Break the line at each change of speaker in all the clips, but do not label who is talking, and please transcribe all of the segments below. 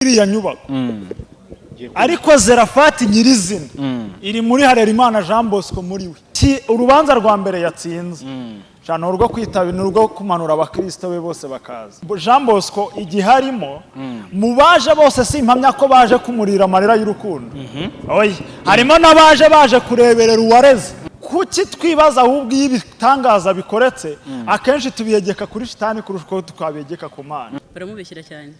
Iriya nyubako, ariko Zerafati nyirizina iri muri Harerimana Jean Bosco. Muri we urubanza rwa mbere yatsinze ni urwo kwitaba, ni urwo kumanura abakirisito be bose bakaza. Jean Bosco igihe arimo mu baje bose, si impamya ko baje kumurira amarira y'urukundo. Oya, harimo n'abaje baje kureberera uwareze. Kuki twibaza ahubwo iyo ibitangaza bikoretse akenshi tubiyegeka kuri shitani kurusha uko twabiyegeka ku Mana?
Baramubeshyira cyane.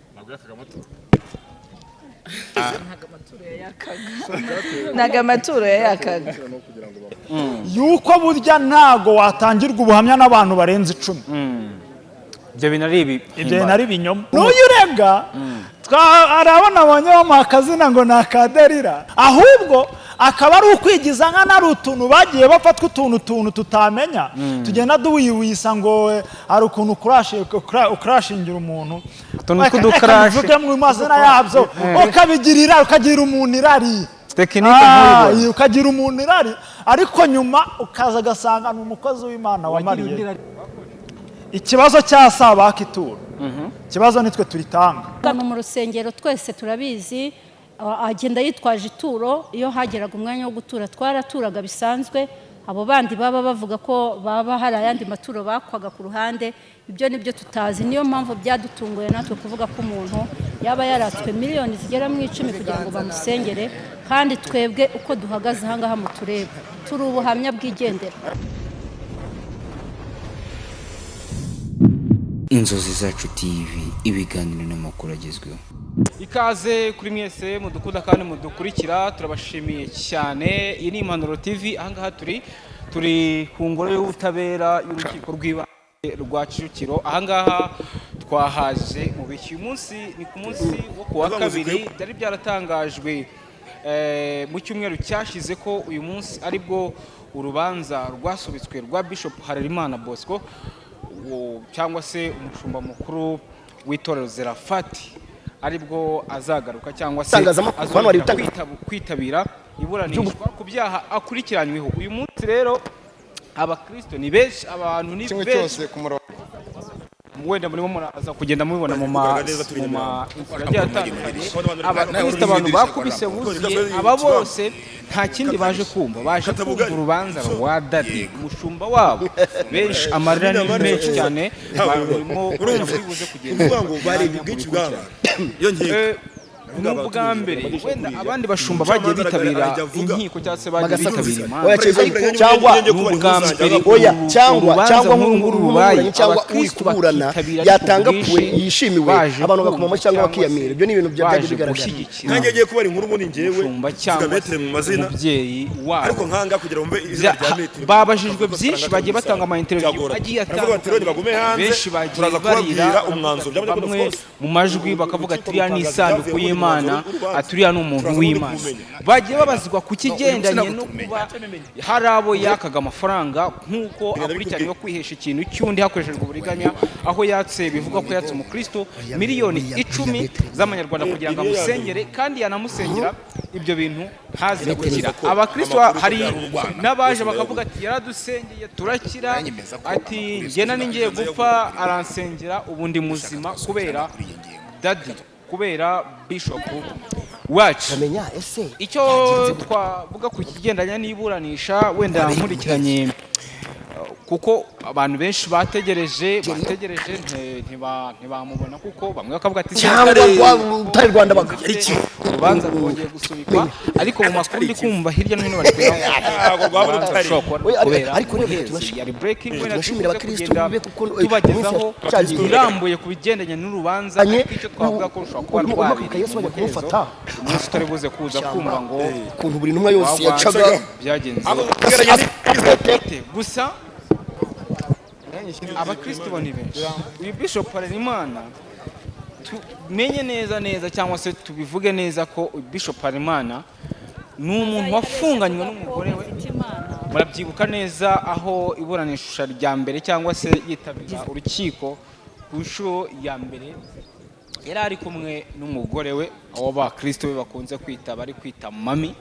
Ntabwo amaturo yayakaga.
Yuko burya ntago watangirwa ubuhamya n'abantu barenze 10.
Ibyo bintu ari ibi.
Ibyo bintu ari ibinyoma. N'uyu urega arabona abonye bamuha akazina ngo ni akaderira, ahubwo akaba ari ukwigiza nkana, ari utuntu bagiye bafatwa, utuntu tutamenya tugenda duwiwisa ngo hari ukuntu ukurashingira umuntu.
Utuntu
Reka
tw'udukarashi.
mbivuge mu mazina yabyo, ukabigirira, ukagira umuntu irari.
Tekinike ntuyibone.
Ukagira umuntu irari, ariko nyuma ukaza agasanga ni umukozi w'Imana wamariye. Ikibazo cya sabaka ituro, ikibazo nitwe turitanga.
Hano mu rusengero twese turabizi, agenda yitwaje ituro. Iyo hageraga umwanya wo gutura, twaraturaga bisanzwe. Abo bandi baba bavuga ko baba hari ayandi maturo bakwaga ku ruhande, ibyo nibyo tutazi. Niyo mpamvu byadutunguye natwe kuvuga ko umuntu yaba yaratswe miliyoni zigera mu 10 kugira ngo bamusengere, kandi twebwe uko duhagaze aha ngaha mutureba turi ubuhamya bwigendera.
Inzozi Zacu TV, ibiganiro n'amakuru agezweho.
Ikaze kuri mwese mudukunda kandi mudukurikira, turabashimiye cyane. Iyi ni Impanuro TV. Ahangaha turi ku ngoro y'ubutabera y'urukiko rw'ibanze rwa Kicukiro. Ahangaha twahaje mu biki? Uyu munsi ni ku munsi wo kuwa kabiri. Byari byaratangajwe mu cyumweru cyashize ko uyu munsi aribwo urubanza rwasubitswe rwa Bishop Harerimana Bosco, cyangwa se umushumba mukuru w'itorero Zerafati, aribwo azagaruka cyangwa se
Itangazamakuru, hano hari
azongera kwitabira iburanishwa ku byaha akurikiranyweho. Uyu munsi rero abakristo ni benshi, abantu ni
kimwe
benshi.
Cyose ku murongo.
Wenda murimo muraza kugenda mubibona mu ma inzira agiye atandukanye. Abakristo, abantu bakubise buzuye. Aba bose nta kindi baje kumva, baje kumva urubanza rwa Dadi, umushumba wabo. Benshi amarira ni menshi cyane, barimo buze kugenda
Ukuvuga ngo barebye ubwinshi bw'aba iyo nkeka.
Ni ubwa mbere wenda abandi bashumba bagiye bitabira inkiko cyangwa se bagiye bitabira imanza,
Oya, keretse
ariko
cyangwa
ni ubwa mbere
oya, cyangwa
urubanza
cyangwa
nk'uru nguru rubaye,
nk'umuburanyi cyangwa uri
abakristo
kuburana
bakitabira ariko
yatanga
bwinshi,
puwe yishimiwe,
baje
abantu
kumva
bagakoma amashyi cyangwa
cyangwa
bakiyamira.
se
Ibyo ni ibintu byagiye
baje
bigaragara.
gushyigikira
Nkanjye agiye kubara inkuru, ubundi njyewe
umushumba
mvuga
cyangwa
metere
se
mu mazina,
umubyeyi wabo.
Ariko nkanga kugira ngo mve izina rya metere.
Babajijwe byinshi, bagiye batanga ama interview agiye
Baravuga bati rero bagume
atandukanye.
hanze,
Benshi bagiye
turaza
barira,
kubabwira umwanzuro byamaze
bamwe
kose.
mu majwi bakavuga ati uriya ni isanduku
Urukiko
y'Imana,
rutangaza ibyavuye muri
ati uriya ni umuntu
Turaza
w'Imana.
kubimenya.
Bagiye babazwa ku kigendanye no kuba hari abo yakaga amafaranga, nk'uko akurikiranyweho kwihesha ikintu cy'undi hakoreshejwe uburiganya, aho yatse, bivugwa ko yatse umukristo miliyoni 10 z'amanyarwanda kugira ngo amusengere, kandi yanamusengera ibyo bintu ntaze gukira. Abakristo, hari n'abaje bakavuga ati yaradusengeye turakira, ati njye nari ngiye gupfa aransengera, ubu ndi muzima kubera Dadi, kubera Bishop wacu.
Bamenya ese
Icyo twavuga ku kigendanye n'iburanisha, wenda nkurikiranye, kuko abantu benshi bategereje ntibamubona, kuko bamwe bakavuga ati
cyangwa rwa Rutare Rwanda baga
urubanza rwongeye gusubikwa, ariko mu makuru ndi kumva hirya no hino bari kuvuga ngo
Ntabwo rwaba
urubanza
rutari.
rushobora kuba
Oya,
kubera
ariko rero
muhezi. Yari breaking, wenda
turashimira
tuze
abakristo
kugenda
be kuko,
tubagezaho
cyagiye.
irambuye ku bigendanye n'urubanza,
Anye,
ariko icyo twavuga ko rushobora kuba
urimo
rwabereye
kwibuka Yesu
mu
bajya
muhezo,
kumufata.
umunsi utari buze kuza kumva ngo
Ukuntu buri ntumwa yose
wagwa
yacaga
byagenze bite. Gusa abakristo bo ni benshi. Uyu Bishop Harerimana, tumenye neza neza cyangwa se tubivuge neza ko uyu Bishop Harerimana ni umuntu wafunganywe n'umugore we. Murabyibuka neza aho iburanisha rya mbere cyangwa se yitabira urukiko ku nshuro ya mbere yari ari kumwe n'umugore we, abo bakristo be bakunze kwita, bari kwita mami,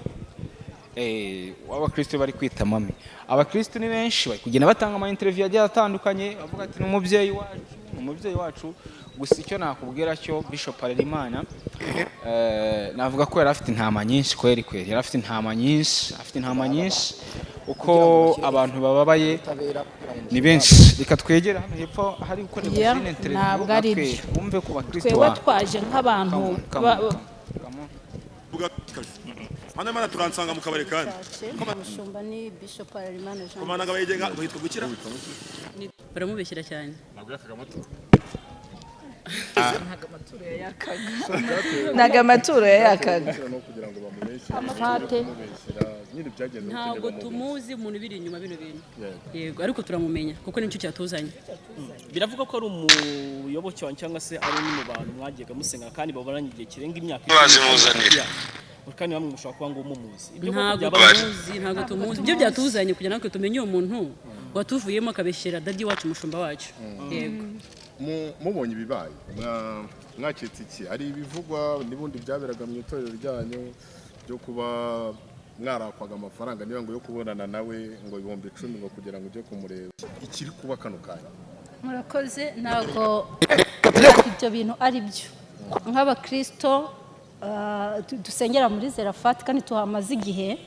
abakristo bari kwita mami. Abakristo ni benshi, bari kugenda batanga ama interview agiye atandukanye bavuga ati ni umubyeyi wacu, ni umubyeyi wacu. Gusa icyo nakubwira cyo, Bishop Harerimana, navuga ko yari afite intama nyinshi kweri kweri, yari afite intama nyinshi, afite intama nyinshi. Uko abantu bababaye ni benshi. Reka twegere hano hepfo hari gukorerwa
Yeah,
izindi interview,
ntabwo ari
natwe
byo.
wumve ku bakristo
Twebwe twaje nk'abantu
Come on, come on, come on.
Hano Imana turansanga mu kabari kandi.
Umushumba ni Bishop Harerimana Jean.
Komanda abayigenga bahitwa gukira.
Baramubeshyira cyane.
Ntabwo amaturo yayakaga.
Fate.
Ntabwo tumuzi umuntu ubiri inyuma bino bintu, yego, ariko turamumenya kuko nicyo cyatuzanye.
Biravuga ko ari umuyoboke wanyu cyangwa se ari umwe mu bantu mwajyaga musenga kandi babaranye igihe kirenga imyaka
Bazimuzanira.
10, kandi bamwe mushobora kuba ngo mumuzi. Ibyo koko
Ntabwo
byaba ari-
tumuzi, ntabwo tumuzi. Ibyo byatuzanye kugira natwe tumenye uwo muntu watuvuyemo akabeshyera daddy wacu, umushumba wacu, yego.
Mubonye ibibaye, mwacitse iki? Hari ibivugwa n'ubundi byaberaga mu itorero ryanyu byo kuba mwarakwaga amafaranga, niba ngo yo kubonana nawe, ngo 10,000, ngo kugira ngo ujye kumureba. Ikiri kuba kano kanya?
Murakoze. Ntabwo ibyo bintu ari byo. Nk'abakristo dusengera muri Zerafati kandi tuhamaze igihe,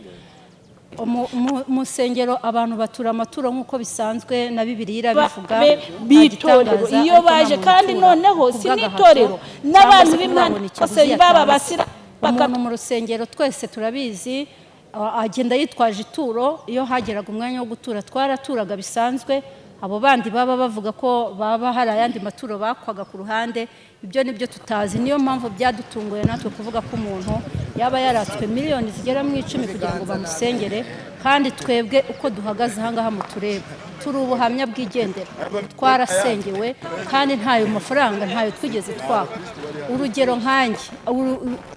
mu nsengero abantu batura amaturo nk'uko bisanzwe na Bibiliya irabivuga.
B'itorero
Nta gitangaza,
iyo
ariko nta
baje
muntu
kandi
utura
noneho
ku
si
bw'agahato
n'itorero
cyangwa
n'abantu
se
b'impande
kubabona
bose
ikiguzi
baba
yatanze.
basira
Umuntu mu rusengero twese turabizi, agenda yitwaje ituro. Iyo hageraga umwanya wo gutura twaraturaga bisanzwe. Abo bandi baba bavuga ko baba hari ayandi maturo bakwaga ku ruhande, ibyo nibyo tutazi. Niyo mpamvu byadutunguye natwe kuvuga ko umuntu yaba yaratswe miliyoni zigera mu 10 kugira ngo bamusengere, kandi twebwe uko duhagaze ahangaha mu tureba turi ubuhamya bwigendera, twarasengewe kandi ntayo mafaranga ntayo twigeze twaka. Urugero nkanjye,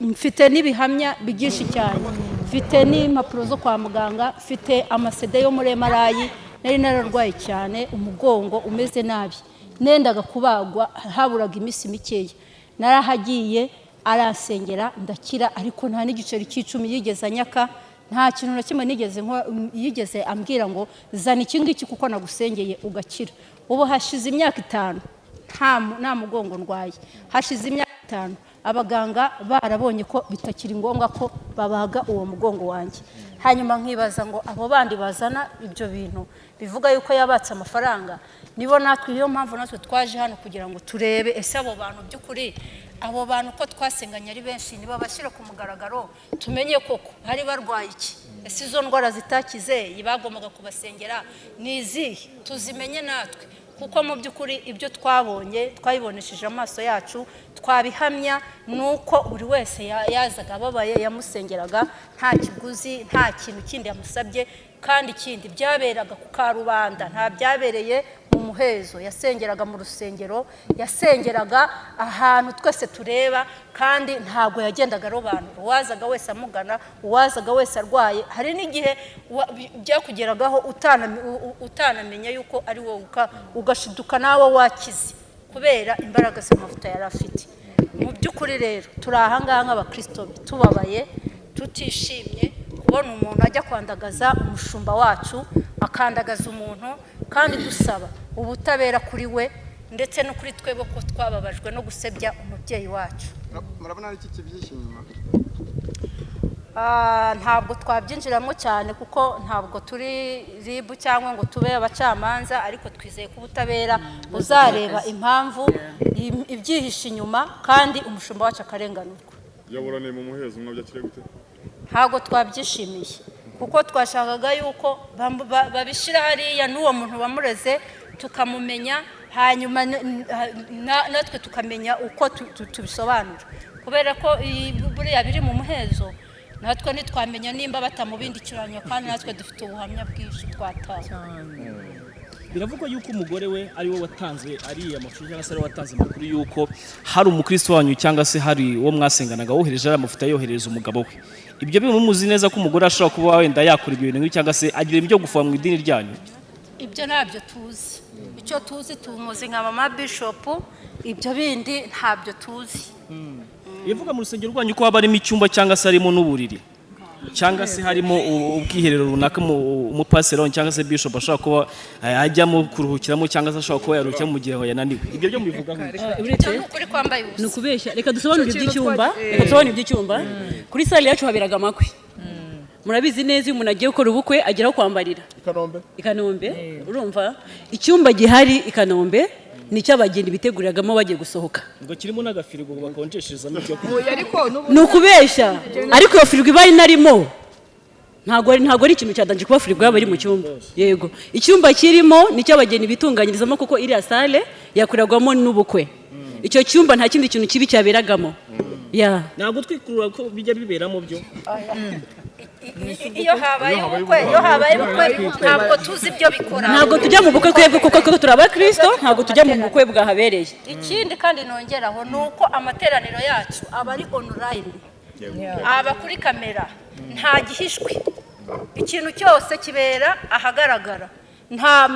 mfite n'ibihamya byinshi cyane, mfite n'impapuro zo kwa muganga, mfite amasede yo muri MRI. Nari nararwaye cyane umugongo umeze nabi, nendaga kubagwa, haburaga iminsi mikeya. Narahagiye arasengera ndakira, ariko nta n'igiceri cy'icumi yigeze anyaka, nta kintu na kimwe nigeze yigeze ambwira ngo zana iki ngiki kuko nagusengeye ugakira. Ubu hashize imyaka 5 nta mugongo ndwaye, hashize imyaka 5 abaganga barabonye ko bitakiri ngombwa ko babaga uwo mugongo wanjye. Hanyuma nkibaza ngo abo bandi bazana ibyo bintu bivuga yuko yabatse amafaranga nibo natwe. Niyo mpamvu natwe twaje hano kugira ngo turebe ese abo bantu by'ukuri, abo bantu ko twasenganye ari benshi, niba bashyira ku mugaragaro tumenye koko hari barwaye iki, ese izo ndwara zitakize bagombaga kubasengera ni izihe, tuzimenye natwe. Kuko mu by'ukuri ibyo twabonye twabibonesheje amaso yacu, twabihamya ni uko buri wese yazaga ababaye yamusengeraga nta kiguzi, nta kintu kindi yamusabye. Kandi ikindi byaberaga ku karubanda, nta byabereye mu muhezo. Yasengeraga mu rusengero, yasengeraga ahantu twese tureba, kandi ntabwo yagendaga arobanura. Uwazaga wese amugana, uwazaga wese arwaye, hari n'igihe byakugeragaho utanamenya yuko ari wowe, ugashiduka nawe wakize kubera imbaraga z'amavuta yari afite. Mu by'ukuri rero turi ahangaha nk'abakristo tubabaye, tutishimye kubona umuntu ajya kwandagaza umushumba wacu, akandagaza umuntu, kandi dusaba ubutabera kuri we ndetse no kuri twebwe ko twababajwe no gusebya umubyeyi wacu.
Murabona ari iki kibyihishe inyuma?
Ntabwo twabyinjiramo cyane kuko ntabwo turi RIB cyangwa ngo tube abacamanza, ariko twizeye ko ubutabera buzareba impamvu ibyihishe inyuma kandi umushumba wacu akarenganurwa.
Yaburaniye mu muhezo, mwabyakiriye gute?
Ntabwo twabyishimiye kuko twashakaga yuko babishyira hariya n'uwo muntu wamureze tukamumenya, hanyuma natwe tukamenya uko tubisobanura, kubera ko buriya biri mu muhezo natwe ntitwamenya nimba batamubindikiranya, kandi natwe dufite ubuhamya bwinshi twatanga.
Biravugwa yuko umugore we ari we watanze ariya makuru, cyangwa se ari we watanze amakuru yuko hari umukristo wanyu cyangwa se hari uwo mwasenganaga wohereje ariya mafoto ayoherereza umugabo we. Ibyo bintu muzi neza ko umugore ashobora kuba wenda yakora ibyo bintu nk'ibi, cyangwa se agira ibyo gufuha mu idini ryanyu?
Ibyo ntabyo tuzi. Icyo tuzi, tumuzi nka mama Bishop, ibyo bindi ntabyo tuzi.
Bivuga mu rusengero rwanyu ko haba harimo icyumba cyangwa se harimo n'uburiri. Cyangwa se harimo ubwiherero runaka umupasiteri cyangwa se bishop ashobora kuba ajyamo kuruhukiramo, cyangwa se ashobora kuba yaruhukiramo mu gihe yananiwe. Ibyo byo mubivugaho iki?
Uretse
Ukuri kwambaye ubusa.
Ni ukubeshya. Reka dusobanure
Icyo kintu
iby'icyumba.
twa-
Reka dusobanure iby'icyumba. Kuri salle yacu haberaga amakwe. Murabizi neza, iyo umuntu agiye gukora ubukwe agera aho kwambarira.
I Kanombe.
I Kanombe. Urumva, icyumba gihari i Kanombe ni icy'abageni biteguriragamo bagiye gusohoka.
Ngo kirimo n'agafirigo bakonjesherezamo ibyo kurya.
Oya, ariko n'ubu
Ni ukubeshya. Ariko iyo firigo ibaye inarimo, ntabwo ari ikintu cyadanje kuba firigo yaba iri mu cyumba. Yego, icyumba kirimo ni icy'abageni bitunganyirizamo, kuko iriya salle yakorerwamo n'ubukwe. Icyo cyumba nta kindi kintu kibi cyaberagamo ya.
Ntabwo twikurura ko bijya biberamo byo.
Iyo habaye ubukwe, iyo habaye ubukwe, ntabwo tuzi ibyo bikora.
Ntabwo tujya mu bukwe twebwe, kuko twebwe turi abakristo, ntabwo tujya mu bukwe bwahabereye.
Ikindi kandi nongeraho ni uko amateraniro yacu aba ari online, aba kuri kamera, nta gihishwe, ikintu cyose kibera ahagaragara. Nta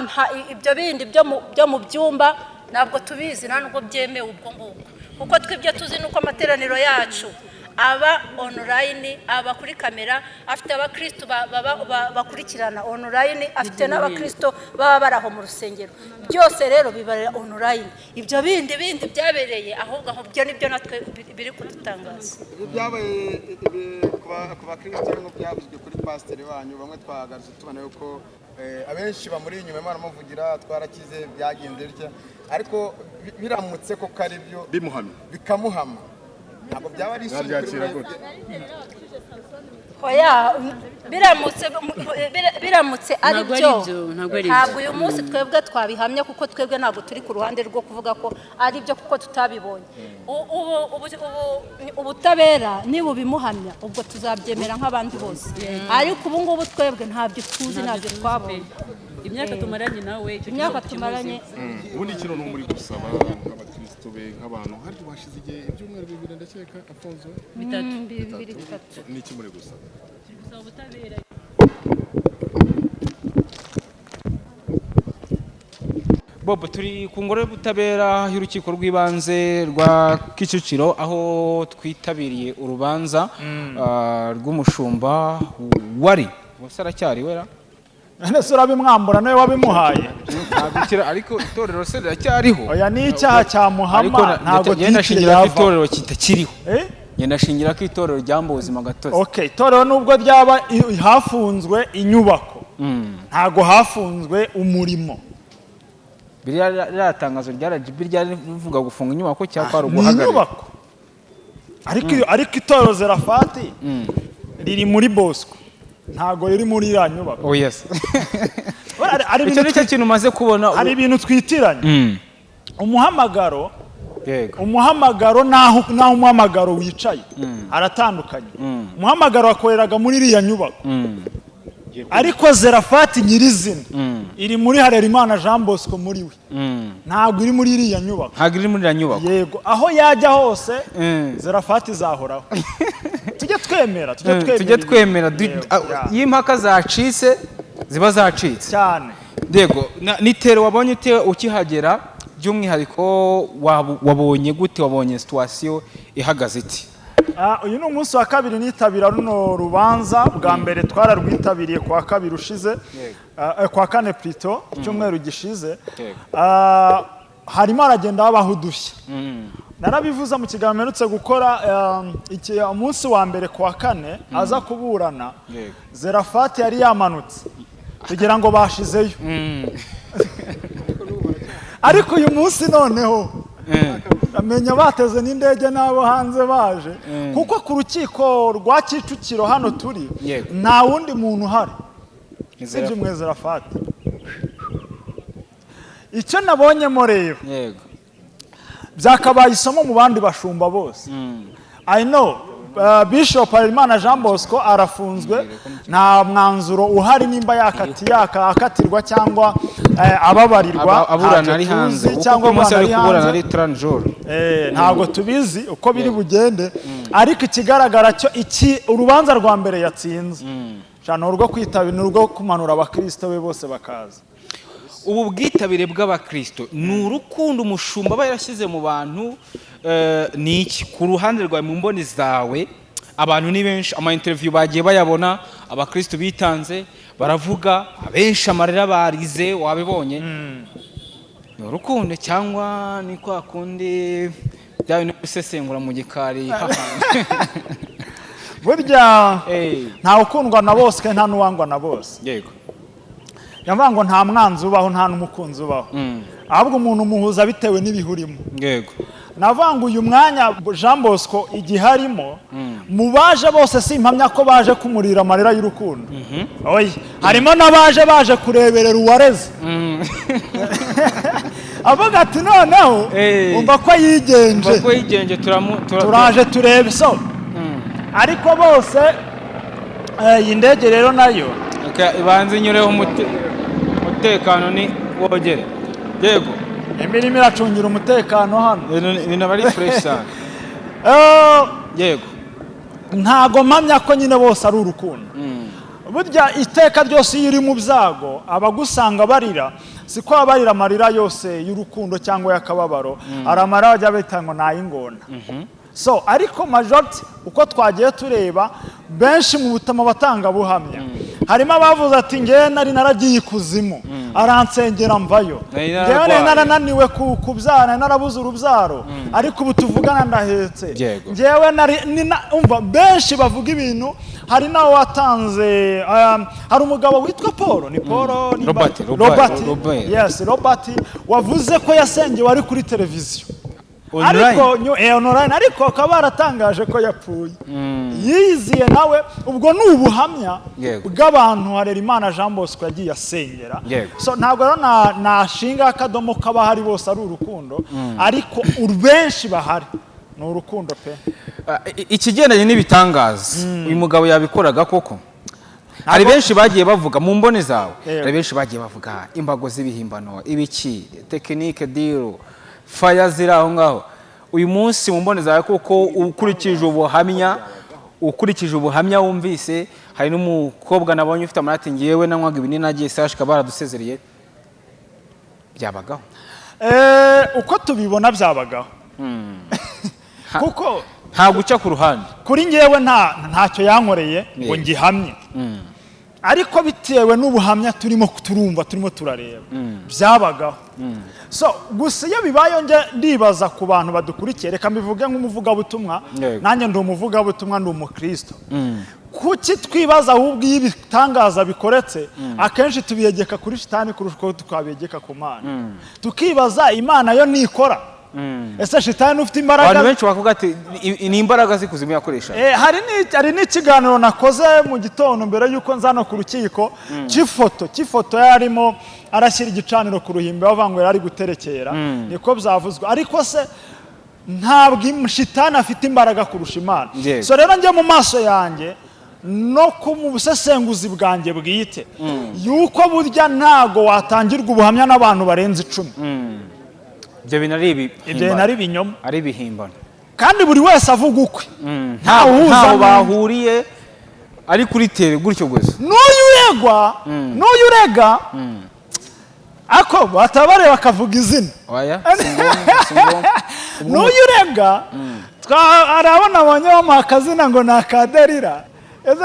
ibyo bindi byo mu byumba ntabwo tubizi, nta nubwo byemewe ubwo ngubwo, kuko twibyo tuzi ni uko amateraniro yacu aba online, aba kuri kamera, afite abakristo bakurikirana online, afite n'abakristo baba bari aho mu rusengero. Byose rero biba online. Ibyo bindi byabereye ahubwo aho byo nibyo natwe biri kudutangaza.
Ibi byabaye ibi ku bakristo ngo byavuzwe kuri pasiteri wanyu, bamwe twagarutse tubona yuko abenshi bamuri inyuma baramuvugira, twarakize, byagenze bitya, ariko biramutse koko ari byo,
bimuhamye,
bikamuhama, ntabwo byaba ari isoni kuri
Mwabyakira
mwebwe?
gute?
Oya, biramutse ari
Ntabwo ari
byo,
byo, ntabwo ari byo.
ntabwo uyu munsi twebwe twabihamya, kuko twebwe ntabwo turi ku ruhande rwo kuvuga ko ari byo, kuko tutabibonye. Ubu ubutabera nibubimuhamya, ubwo tuzabyemera nk'abandi bose, ariko ubu ngubu twebwe ntabyo tuzi, ntabyo twabonye.
Imyaka tumaranye nawe, icyo
Imyaka
kibazo
tumaranye.
tukimuzi.
Ubundi kino ni muri gusaba nk'abakristo be, nk'abantu hari washize igihe, ibyumweru 2 ndakeka afunzwe.
Bitatu.
2, 3.
Niki muri gusaba?
Gusaba ubutabera.
Bob, turi ku ngoro y'ubutabera y'urukiko rw'ibanze rwa Kicukiro, aho twitabiriye urubanza rw'umushumba wari wese aracyari wera.
None se urabimwambura nawe wabimuhaye?
Ntabwo ariko itorero se riracyariho?
Oya, ni icyaha cyamuhama.
Ariko
Ntabwo
ngenda
titre
nashingira ko
yavaho.
itorero kitakiriho.
Eh?
Ngenda nashingira ko itorero ryambuwe ubuzima gatozi.
Okay, itorero nubwo ryaba hafunzwe inyubako, ntabwo hafunzwe umurimo.
Biriya ririya tangazo rya RGB ryari rivuga gufunga inyubako cyangwa kwari
Ni
uguhagarika?
inyubako, ariko ariko itorero Zerafati riri muri Bosco, ntabwo riri muri iriya nyubako.
Oh yes.
Hari
Icyo
ibintu
nicyo kintu umaze kubona.
Hari ibintu twitiranya. Umuhamagaro, umuhamagaro naho umuhamagaro wicaye haratandukanye. Umuhamagaro wakoreraga muri iriya nyubako, ariko Zerafati nyirizina iri muri Harerimana Jean Bosco muri we, ntabwo iri muri iriya nyubako.
Ntabwo iri muri iriya nyubako.
Yego, aho yajya hose Zerafati izahoraho. Tujye twemera, tujye twemera.
Tujye twemera
Yego, ya.
iyo impaka zacitse ziba zacitse.
Cyane.
Yego, nitero wabonye ute ukihagera? By'umwihariko wabonye gute, wabonye situation ihagaze iti?
Uyu ni umunsi wa kabiri nitabira runo rubanza. Bwa mbere twararwitabiriye kuwa kabiri ushize, kuwa kane plutôt, icyumweru gishize. Harimo haragenda habaho udushya. Narabivuze mu kiganiro mperutse gukora, umunsi wa mbere kuwa kane aza kuburana, Zerafati yari yamanutse kugira ngo bashizeyo, ariko uyu munsi noneho amenya bateze n'indege n'abo hanze baje, kuko ku rukiko rwa Kicukiro hano turi nta wundi muntu uhari usibye umwe Zerafati. Icyo nabonyemo rero byakabaye isomo mu bandi bashumba bose. I know, Bishop Harerimana Jean Bosco arafunzwe, nta mwanzuro uhari nimba akatirwa cyangwa ababarirwa.
Aburana
Ntacyo
ari hanze
tuzi,
kuko
cyangwa
ku munsi
aburana
ari
ari
kuburana
hanze.
ari taranjoro.
Ntabwo tubizi uko biri bugende, ariko ikigaragara cyo iki urubanza rwa mbere yatsinze ni urwo kwitabira, ni urwo kumanura abakristo be bose bakaza.
Ubu bwitabire bw'abakristo ni urukundo umushumba aba yarashyize mu bantu, ni iki ku ruhande rwawe, mu mboni zawe? Abantu ni benshi, ama interview bagiye bayabona, abakristo bitanze baravuga, abenshi amarira barize, wabibonye. Ni urukundo cyangwa ni kwa kundi bya bintu gusesengura mu gikari?
Burya ntawe ukundwa na bose kandi nta n'uwangwa na bose. Yavuga ngo nta mwanzi ubaho, nta n'umukunzi ubaho, ahubwo umuntu umuhuza bitewe n'ibihe urimo. Navuga ngo uyu mwanya Jean Bosco igihe arimo, mu baje bose simpamya ko baje kumurira amarira y'urukundo. Oya, harimo n'abaje baje kureberera uwareze, avuga ati noneho umva ko yigenje.
Umva ko yigenje,
turaje turebe. So ariko bose, iyi ndege rero nayo
Reka ibanze inyureho, umutekano ni wogere. Yego.
Imirimo iracungira umutekano hano.
Ibintu aba ari fresh cyane.
Ntago mpamya ko nyine bose ari urukundo. Burya iteka ryose iyo uri mu byago, abagusanga barira si ko baba barira amarira yose y'urukundo cyangwa y'akababaro. Hari amarira bajya bita ngo ni ay'ingona. So ariko majority, uko twagiye tureba benshi mu butama batangabuhamya, harimo abavuze ati ngewe nari naragiye ikuzimu, aransengera mvayo.
Nari
Ngewe nari
nararwaye.
narananiwe kubyara, nari narabuze urubyaro, ariko ubu tuvugana ndahetse. Ngewe nari umva benshi bavuga ibintu. Hari nawe watanze, hari umugabo witwa Paul, ni Paul
Robert, Robert,
Robert,
Robert.
Yes, Robert wavuze ko yasengewe ari kuri televiziyo.
Online?
Ariko online, ariko akaba baratangaje ko yapfuye, yiyiziye nawe. Ubwo ni ubuhamya bw'abantu Harerimana Jean Bosco yagiye asengera. So ntabwo rero nashinga akadomo k'abahari bose ari urukundo, ariko benshi bahari ni urukundo pe.
Ah, ikigendanye n'ibitangaza uyu mugabo yabikoraga koko, hari benshi bagiye bavuga mu mboni zawe, hari benshi bagiye bavuga imbago z'ibihimbano, ibiki, tekinike, diro faya ziri aho ngaho. Uyu munsi mu mboni zawe kuko ukurikije ubuhamya wumvise, hari n'umukobwa nabonye ufite amarati, ngewe nanywaga ibinini nagiye sashika baradusezereye, byabagaho?
Uko tubibona byabagaho, kuko
Nta guca ku ruhande.
Kuri ngewe ntacyo yankoreye ngo ngihamye, ariko bitewe n'ubuhamya turimo turumva, turimo turareba, byabagaho. So gusa iyo bibaye, njye ndibaza ku bantu badukurikiye, reka mbivuge nk'umuvugabutumwa, nanjye ndi umuvugabutumwa, ndi umukristo, kuki twibaza ahubwo iyo ibitangaza bikoretse akenshi tubiyegeka kuri shitani kurusha uko twabiyegeka ku Mana? Tukibaza, Imana yo nikora? Ese shitani ufite imbaraga?
Abantu benshi bakuvuga ati ni imbaraga z'ikuzimu yakoresha.
Hari n'ikiganiro nakoze mu gitondo mbere y'uko nza no ku rukiko, cy'ifoto yarimo arashyira igicaniro ku ruhimbi, bavuga ngo yari ari guterekera. Niko byavuzwe, ariko se ntabwo shitani afite imbaraga kurusha Imana? So rero njye mu maso yanjye no ku mu busesenguzi bwanjye bwite, yuko burya ntago watangirwa ubuhamya n'abantu barenze 10.
Ibyo bintu ari ibi
Ibyo bintu ari ibinyoma.
Ari ibihimbano.
Kandi buri wese avuga ukwe.
Ntaho
Ntawuhuza
ntaho
n'undi.
bahuriye, ari kuri tere gutyo gusa.
N'uyu uregwa, n'uyu urega, ako bataba bareba akavuga izina.
Oya, si ngombwa, si ngombwa.
N'uyu urega, hari abo nabonye bamuha akazina ngo ni akaderira. Ese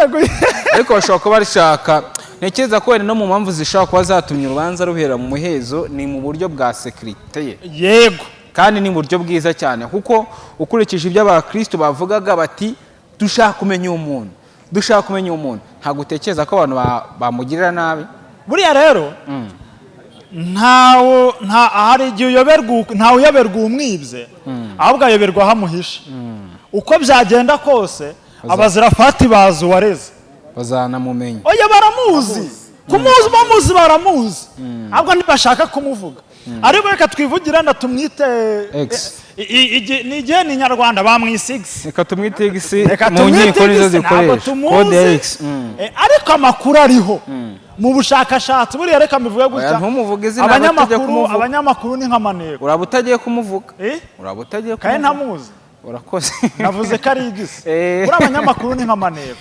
Ariko bashobora kuba bashaka, ntekereza ko wenda no mu mpamvu zishobora kuba zatumye urubanza ruhera mu muhezo ni mu buryo bwa sécurité ye. Kandi ni mu buryo bwiza cyane, kuko ukurikije ibyo abakristo bavugaga bati dushaka kumenya uwo muntu, dushaka kumenya uwo muntu, ntabwo utekereza ko abantu bamugirira nabi?
Buriya rero ntawo nta hari igihe uyoberwa, ntawe uyoberwa umwibye, ahubwo ayoberwa aho amuhisha. Uko byagenda kose, abazirafati bazi uwareze.
Bazanamumenya.
Oya, baramuzi, kumuzi bamuzi, baramuzi, ahubwo ntibashaka kumuvuga. Ariko reka twivugire nda tumwite
X.
Ni igihe ni Nyarwanda bamwise X.
Reka tumwite X.
Reka
Mu
tumwite
nkiko nizo
X, ntabwo
zikoresha
tumuzi.
kode ya X.
Ariko amakuru ariho mu bushakashatsi, buriya reka mbivuge gutya,
Ntumuvuge izina, aba atajya
abanyamakuru
kumuvuga.
Abanyamakuru ni nk'amaneko.
Uraba utagiye kumuvuga, uraba utagiye
Kandi
kumuvuga.
ntamuzi.
Urakoze.
Navuze ko ari igisi. Buriya abanyamakuru ni nk'amaneko.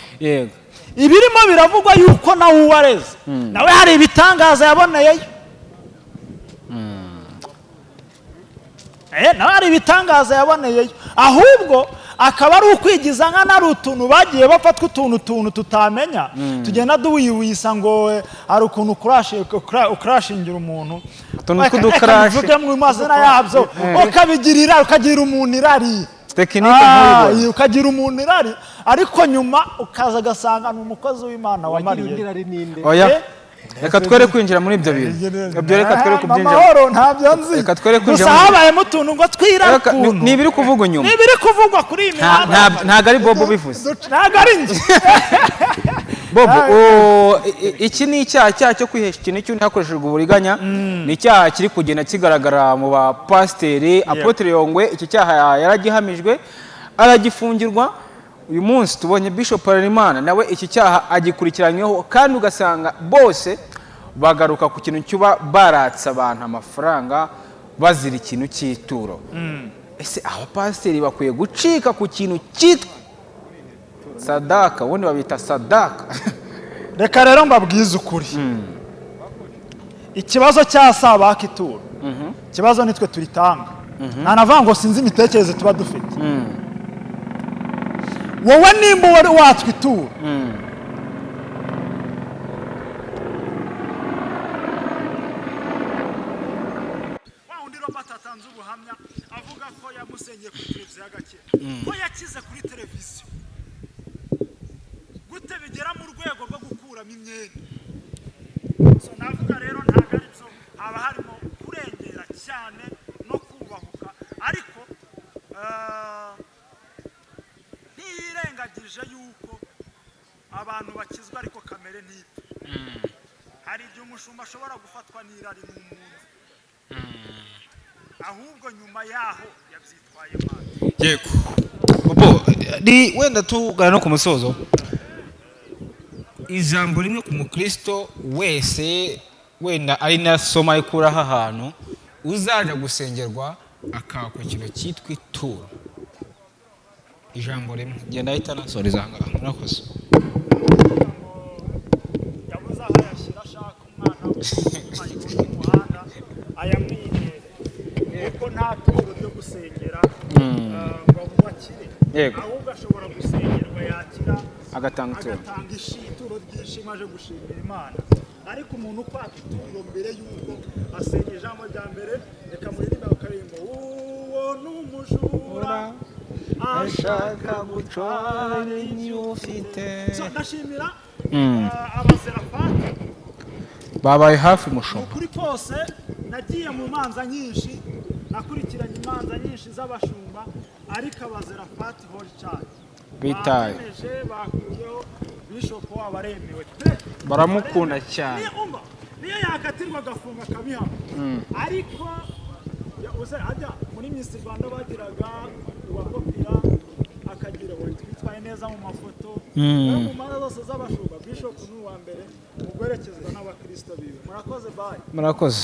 Ibirimo biravugwa yuko nawe uwareze nawe hari ibitangaza yaboneyeyo. Nawe hari ibitangaza yaboneyeyo, ahubwo Akaba ari ukwigiza nkana, ari utuntu bagiye bafatwa, utuntu tutamenya, tugenda duwiwisa ngo hari ukuntu ukurashingira umuntu.
Utuntu
Reka-
tw'udukarashi.
reka mbivuge mu mazina yabyo, ukabigirira, ukagira umuntu irari.
Tekinike
Ah,
ntuyibone.
ukagira umuntu irari, ariko nyuma ukaza agasanga ni umukozi w'Imana wamariye.
Oya, reka twere kwinjira muri ibyo bintu, ibyo reka twere kubyinjira.
Amahoro, ntabyo nzi.
Reka twere kwinjira
Gusa habayemo utuntu ngo twirare
Reka,
ukuntu.
ni ibiri kuvugwa inyuma.
Ni ibiri kuvugwa kuri iyi mihanda.
Ntabwo ari Bobo bivuze.
Ntabwo ari njye.
Bobo, iki ni icyaha, cyaha cyo kwihesha ikintu cy'undi hakoreshejwe uburiganya. Ni icyaha kiri kugenda kigaragara mu bapasiteri. Apotre Yongwe iki cyaha yaragihamijwe, aragifungirwa. Uyu munsi tubonye Bishop Harerimana nawe iki cyaha agikurikiranyweho, kandi ugasanga bose bagaruka ku kintu cyuba baratse abantu amafaranga bazira ikintu cy'ituro. Ese abapasiteri bakwiye gucika ku kintu cyitwa sadaka? Ubundi babita sadaka.
Reka rero mbabwize ukuri, ikibazo cya sabaka ituro, ikibazo nitwe turitanga. Ntanavuga ngo sinzi imitekerereze tuba dufite. Wowe nimba wari watswe ituro, wa wundi Robert atanze ubuhamya avuga ko yamusenyeye kuri televiziyo y'agakira, ko yakize kuri televiziyo, gute bigera mu rwego rwo gukuramo imyenda? So navuga rero ntabwo ari byo, haba harimo kurengera cyane no kubahuka, ariko ntiyirengagije yuko abantu bakizwa ariko kamere ntipfe. Hari igihe umushumba ashobora gufatwa n'irari n'umuntu, ahubwo nyuma yaho yabyitwaye nabi.
Yego Bobo, ni wenda tugana no ku musozo, ijambo rimwe ku mukristo wese wenda ari nasoma ikuraho ahantu uzaja gusengerwa akakwa ikintu cyitwa ituro, ijambo rimwe genda ahita nasoreza aha ngaha. Murakoze.
Yabuze aho ayashyira, ashaka umwana we ayibona mu muhanda ayamwihere, kuko nta turo ryo gusengera ngo akire. Ahubwo ashobora gusengerwa yakira,
agatanga ituro.
Agatanga ituro ry'ishimwe aje gushimira Imana. Ariko umuntu ukwaka ituro mbere y'uko asenga, ijambo rya mbere reka muririmbe akaririmbo: uwo ni umujura ashaka gutwara ibyo
ufite.
So, ndashimira abazerafati
babaye hafi mushumba.
Kuri kose nagiye mu manza nyinshi, nakurikiranye imanza nyinshi z'abashumba, ariko abazerafati hori cyane
Bitaye.
bakomeje, bakuyeho bishop wabo, aremewe pe.
Baramukunda cyane.
Niyo umva, niyo yakatirwa agafunga akabihama, ariko uze ajya muri Miss Rwanda bagiraga uwakopira akagira we twitwaye neza mu mafoto. Rero mu manza zose z'abashumba, bishop ni uwa mbere mu guherekezwa n'abakristo biwe. Murakoze, bye.
Murakoze.